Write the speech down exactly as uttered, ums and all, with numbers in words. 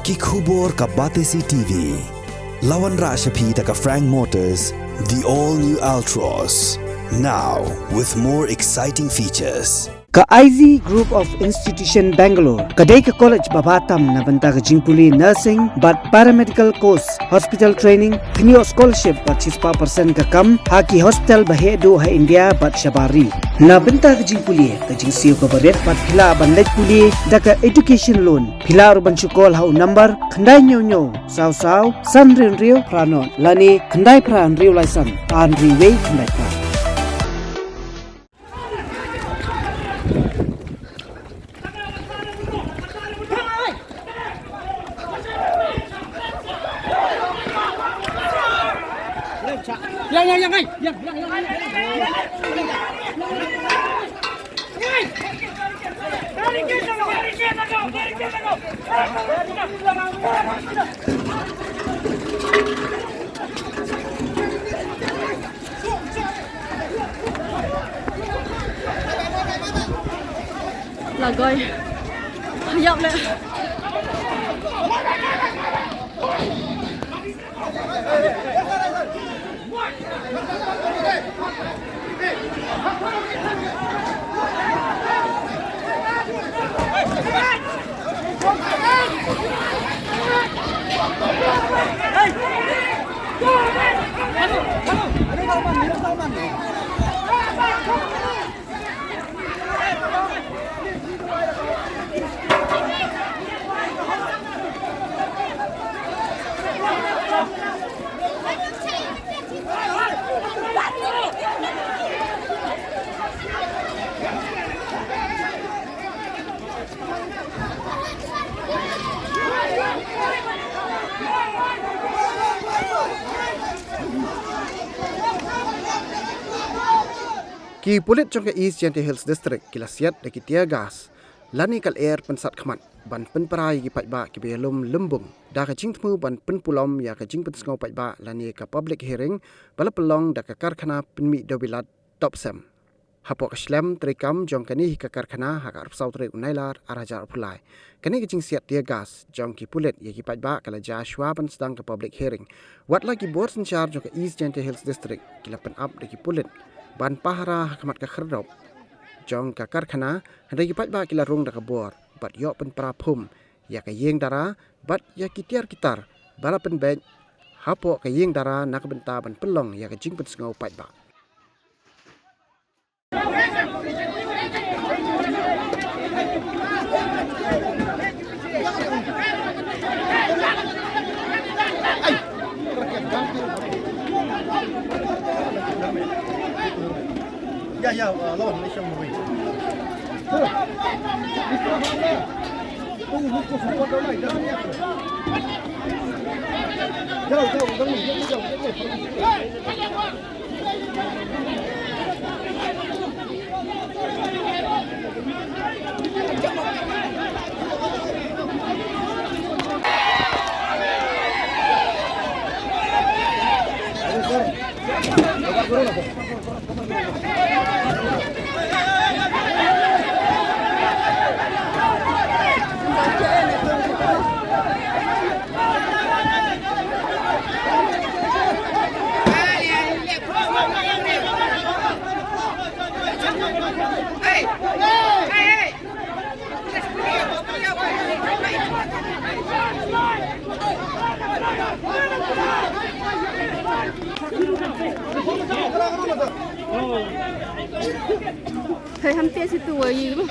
Ki khubor ka Batesi T V. La wanrah sha phi da ka Frank Motors, the all new Altroz. Now with more exciting features. Ka I Z Group of Institution Bangalore ka dei ka college ba bha tam na bynta ka jingpule nursing bad paramedical course, hospital training, pynïoh scholarship bad shispah percent ka kam ha ki hospital ba heh duh ha India bad shabar ri. Na bynta ka jingpule, ka jingsiew kaba rit bad phi lah ban leit pule da ka education loan. Phi lah ruh ban shu call ha u number khyndai hynñiew hynñiew saw saw san hynriew hynriew phra nod lane khyndai phra hynriew lai san ar hynriew wei khyndai phra. Lagoi. Yap le. Ki pulit jong ka East Jaintia Hills District ki la siat da ki tear gas lane ka lyer pynsat khmat ban pynpra ïa ki paidbah kiba ïalum lymbung da ka jingthmu ban pynpulom ïa ka jingpynsngew paidbah lane ka public hearing ba la pynlong da ka karkhana pynmih dewbilat Topcem. Hapoh ka shlem treikam jong kane hi ka karkhana ha ka arphew saw tarik u Nailar ar hajar arphew lai, kane ka jingsiat tear gas jong ki pulit ïa ki paidbah ka la jia shwa ban sdang ka public hearing. Wat la ki bor synshar jong ka East Jaintia Hills District ki la pynap da ki pulit ban pahara ha khmat ka khyrdop jong ka karkhana, hynrei ki paidbah ki la rung da ka bor bad ïoh pynpra phum ïa ka ïing dara bad ïa ki tiar ki tar ba la pynbeit hapoh ka ïing dara na ka bynta ban pynlong ïa ka jingpynsngew paidbah. Hey, ham te situ, wah, ye, bu.